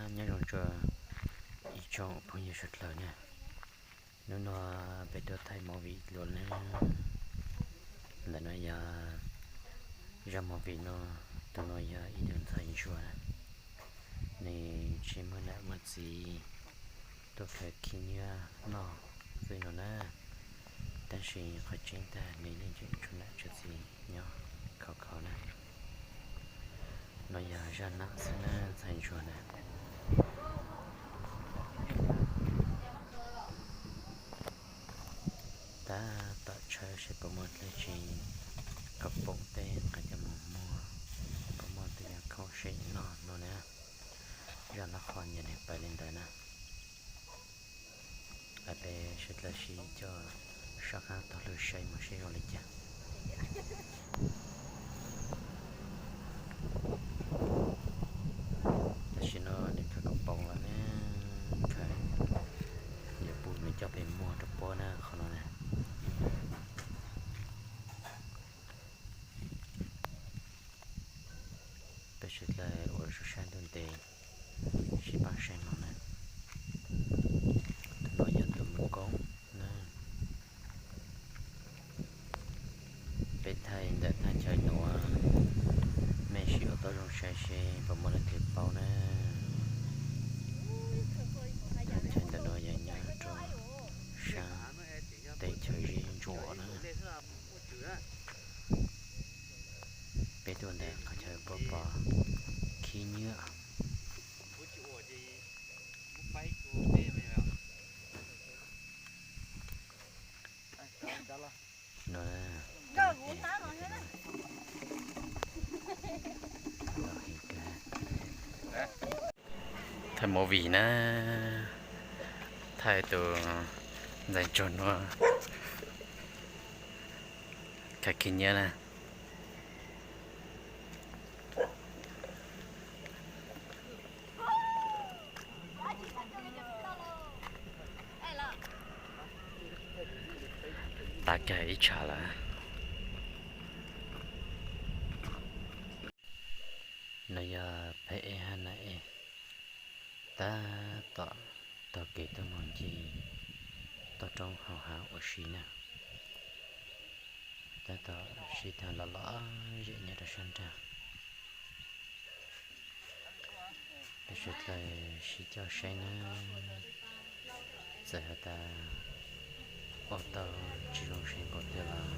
Nyob zoo rau ib tsoom phooj ywg sawv dlawg na, hnub no peb tuaj thaij movie dua na. Ntawm no yog zaj movie no, tus no yog ib tug ntxhais ntsuag na, nws tsis muaj niam muaj txiv, tuaj khaws khib nyiab noj xwb no na. Tab sis qhov tseeb tag nws yeej tseem tshuav niam tshuav txiv nyob khov kho na. No yog zaj nam xwb na, ntxhais ntsuag na. Tab tom tshawb seb puas muaj dab tsi kom poob peb nqa coj mus muag, puas muaj tej yam khoom seb noj no na. Zaj noj qhov ntawd nws pais li ntawd na. Peb sawv dlawg sib coj sab qab taug lw saib mus seb zoo li cas. Tam sim no nws khaws kom poob lawm na, khaws, yuav pub nws coj pem muag rau puab na qhov no na. Peb sawv dlawg uas sab ntuj ntev sib pab saib no na. Tus no yog tus mus koob na. Peb thaij ntawm thaj chaw nuav, mej sim ua tau zoo saib seb puas muaj leej twg paub na. Thaj chaw ntawm no yog nyob rau sab teb chaws zeb ntsuav na. Peb tuaj ntawm qhov chaw puab pov khib nyiab no. Thaij movie na, thaij tus ntxhais ntsuag nuav khaws khib nyiab na. Tav kag ib tshav lawm. No yog peb eb hab na eb, tab tom taug kev tuaj mus ncig toj roob hauv hav ua si na. Tab tom sib tag los los zem nyob rau sab nrag. Peb sawv dlawg sib coj saib na, txawm has tas ua tau tsis zoo saib npaum twg los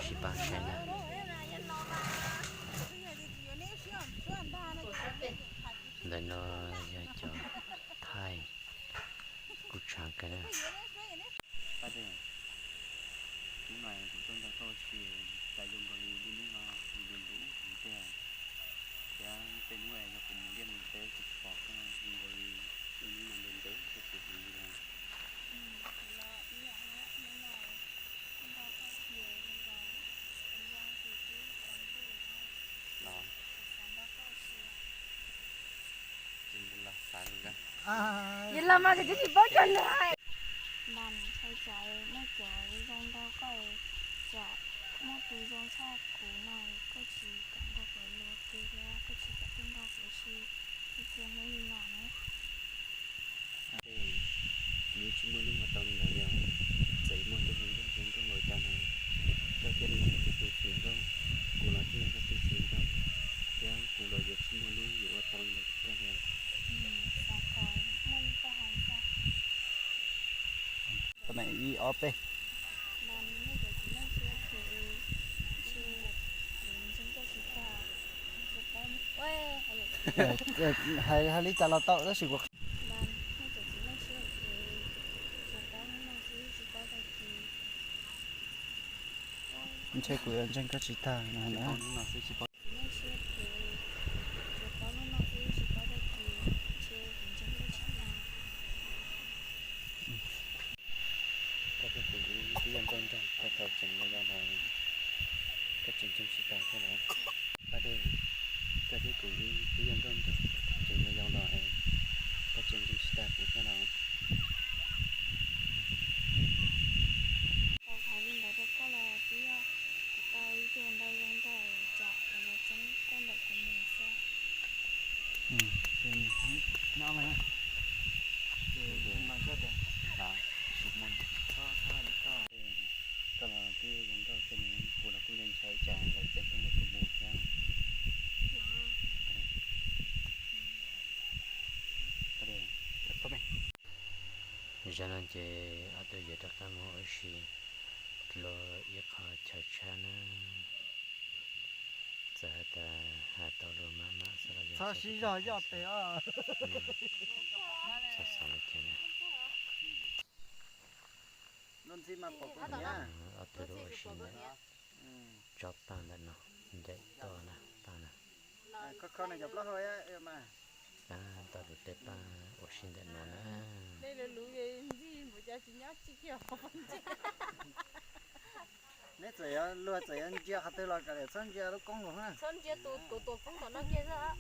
sib pab saib na. Ntawm no yog cov thaij kuj tshaav kawg na. Paj Dej, hnub no kuv tuaj nrog koj ua si, cas zoo nkaus li lub hnub no ntuj ntuj heev tiag. Thiab tej hnub yog kuv mus liaj mus teb kuv pom koj zoo nkaus li lub hnub no ntuj ntuj koj tsis heev li los. Los, tsis mus los xav lus na. Yog los mas kuv twb tsis paub cov lus hais. Npam, ua cas muaj cov zoo nraug koj, tsam muaj tus zoo tshaj kuv no, koj tsis kam nrog kuv luag kiag thiab koj tsis kam tuaj nrog kuv ua si ib txhia hnub li no na. Kuv yeej tsis muaj hnub ua tau li ntawd li os. Txawm muaj tej zoo nraug zoo nkauj npaum cas los koj thiaj li yog kuv tus txiv nkauj, kuv los thiaj yog koj tus txiv nkauj, thiab kuv los yuav tsis muaj hnub yuav ua tau li ntawd rau koj li. Tau na, ib ob peb. Hais, hais li cas los tau tab sis kuv ntshe kuv yuav ntseeg koj tsis tag no na. Koj thiab kuv wb twb yog nkauj nraug, koj thaum tseem yau yau los koj tseem ntseeg tsis tag thiab los? Paj Dej, koj thiab kuv wb twb yog nkauj nraug, koj thaum tseem yau yau los koj tseem ntseeg tsis tag kuv thiab los? Tau hais li ntawd rau koj los twb yog kuv tau ib tug ntau zoo nraug tsam kuv Zaum no ces ob tug yuav rov qab mus ua si dua ib qho chaw tshaj na. Txawm has tas has tau luag maj mam xwb los yog txhob sib zog yoj tes os. Txhob xav li cas na. Ob tug ua si ntawm tsob paj ntawm no, ncaim toj na paj na. Tau lub tej paj ua si ntawm no na. Neb txawm yuav luag txawm yuav ntsia qhov twg los kav liam txhob ntsia lub koob los na. Txhob ntsia tus tuav tuav koob tom no kiag xwb.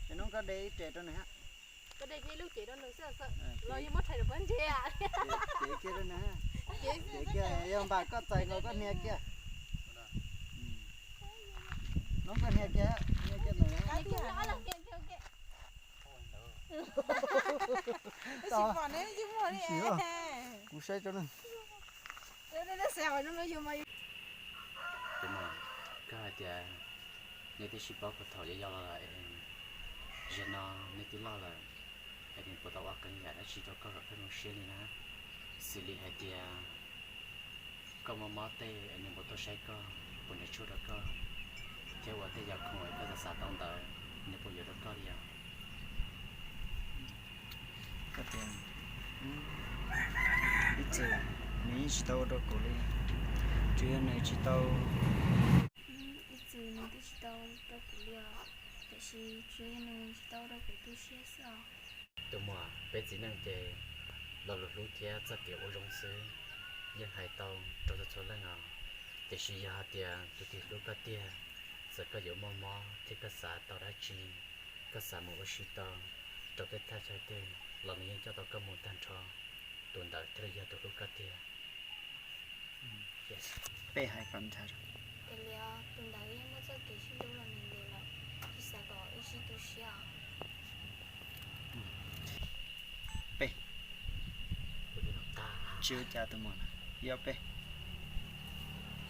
Ces hnub koj de ib res rau nws hab. Koj de kiag ib lub cev rau nws xwb, los yog muab rhais rau pob ntseg. Cev kiag rau nws, cev kiag, yog npam koj txais nkaus koj hnia kiag. Hnub koj hnia kiag, hnia kiag nws. Kuv saib rau na. Tus muam, koj hais tias neb twb sib paub puag thaum yau yau los lawm, zaum no neb twb loj lawm, es nws puas tau ua qee yam dab tsi rau koj kom koj zoo siab li na? Xws li hais tias koj mob mob tej es nws puas tuaj saib koj, puas nrhiav tshuaj rau koj, thiab ua tej yam khoom es koj xav xav tau ntawd nws puas yuav rau koj li os? Koj tias ib txwm nws yeej tsis tau ua rau kuv li, tsuas yog nws tsis tau, ib txwm nws twb tsis tau rau kuv li os, tiam sis tsuas yog nws tsis tau ua rau kuv tu siab xwb os. Tus muam, peb txiv neej ces lo lus hlub thiab txoj kev ua zoo xwb yeej hais tau rau txhua txhua leej os. Tiam sis yog hais tias tus twg hlub koj tiag, txawm koj yuav muaj mob thiab koj xav tau dab tsi, koj xav mus ua si tau rau tej thaj chaw twg los nws yeej coj tau koj mus tag nrho. Tus ntawd thiaj li yog tus hlub koj tiag. Peb hais kom ntag. Tus ntawd yeej muaj txoj kev sib hlub los ntev lawm, tsis xav kom wb sib tu siab os. Peb. Tsis ua cas tus muam na, yog peb.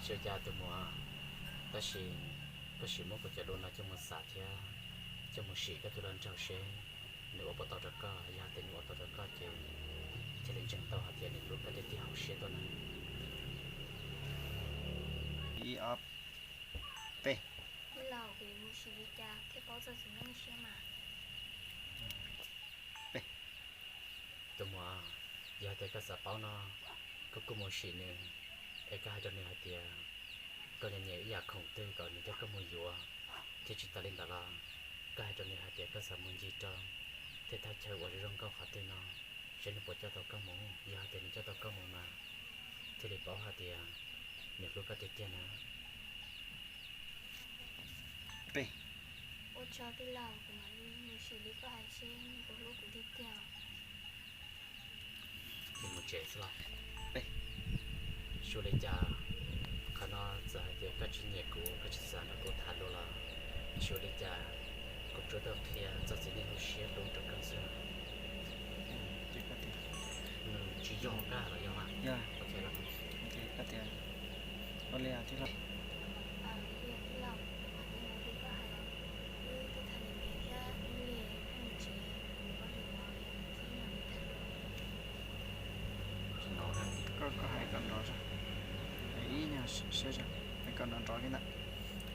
Tsis ua cas tus muam, tab sis koj sim muab kuv cov lus no coj mus xav thiab coj mus sim koj tus hluas nraug seb nws ua puas tau rau koj. Yog tias nws ua tau rau koj ces thiaj li ntseeg tau hais tias nws hlub koj tiag tiag hauv siab tuaj na. Ib ob peb. Tij laug, kuv yuav mus sim li cas thiaj paub txog txiv neej siab mas? Peb. Tus muam, yog tias koj xav paub no, koj kuj mus sim nws, es koj hais rau nws hais tias koj nyiam nyiam ib yam khoom twg kom nws coj koj mus yuav, thiab tsis tas li ntawd los koj hais rau nws hais tias koj xav mus ncig rau tej thaj chaw uas zoo zoo nkauj qhov twg no, seb nws puas coj tau koj mus. Yog hais tias nws coj tau koj mus mas thiaj li paub hais tias nws hlub koj tiag tiag na. Peb. Ua tsaug tij laug, kuv mam li mus sim li koj hais seb nws puas hlub kuv tiag tiag. Mus tsev xwb los? Peb. Xyov li cas, qhov no txawm hais tias koj tsis nyiam kuv, koj tsis xav nrog kuv tham dua los xyov li cas kuv tsuas tau qhia txog txiv neej lub siab hlub rau koj xwb. Tsis yog koj los yog mas. Koj tias, ua li tij laug. Koj, koj hais kom nrov zog, ib nyuag siab zog, hais kom nrov nrov li ntawd.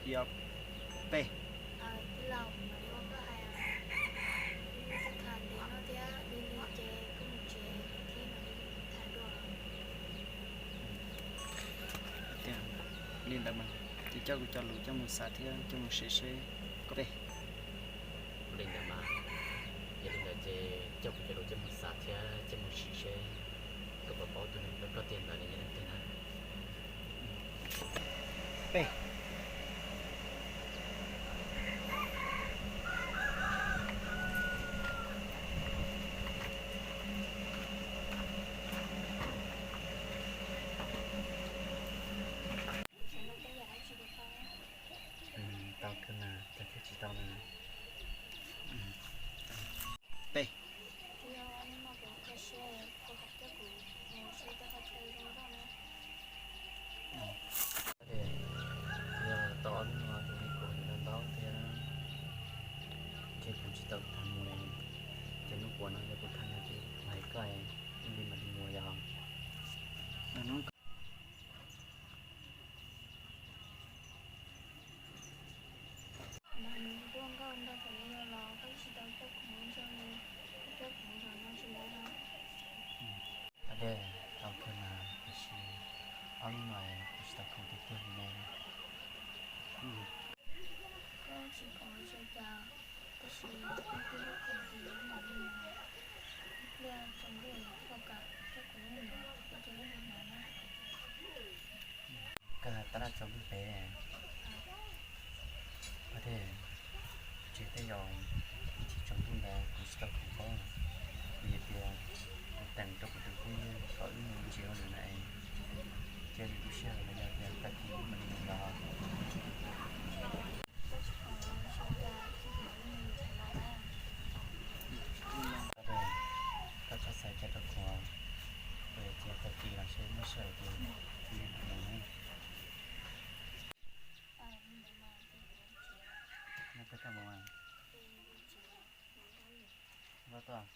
Ib ob peb. Tiag, li ntawd mas ces coj kuv cov lus coj mus xav thiab coj mus sim seb. Koj peb. Li ntawd mas, yog li ntawd ces coj kuv cov lus coj mus xav thiab coj mus sim seb koj puas paub tus neeg hlub koj tiag ntawd nws yog leej twg na. Peb. Tau kawg mas, cas thiaj tsis tau na. Peb. Koj nrog kuv los koj tsis tau coj kuv mus ntsia li, koj coj kuv mus zaum no tsis lawm los? Dej, tau kawg mas, tiam sis ob hnub no kuv tsis tau khoom tiag tiag li ne. Koj tsis khoom tsis cas, tab sis koj twb khoom tiag tiag li no, pliag tsaus ntuj koj kam coj kuv mus no, koj cia li mus no na. Koj hais tab laj tsaus ntuj pem. Dej, tsis tej zaum ib chim tsaus ntuj ntawd kuv tsis tau khoom paub, kuv yuav tias kuv teem rau kuv tus phooj ywg kom wb mus ntsia ua nws na es, cia li tu siab hauv los yog tias tag kis wb mam li mus los. Dej, koj txhob xav cas rau kuv, cia tag kis los seb muaj sij hawm ces kuv yuav mus los na. Nyob koj toj mus. Vau tuaj.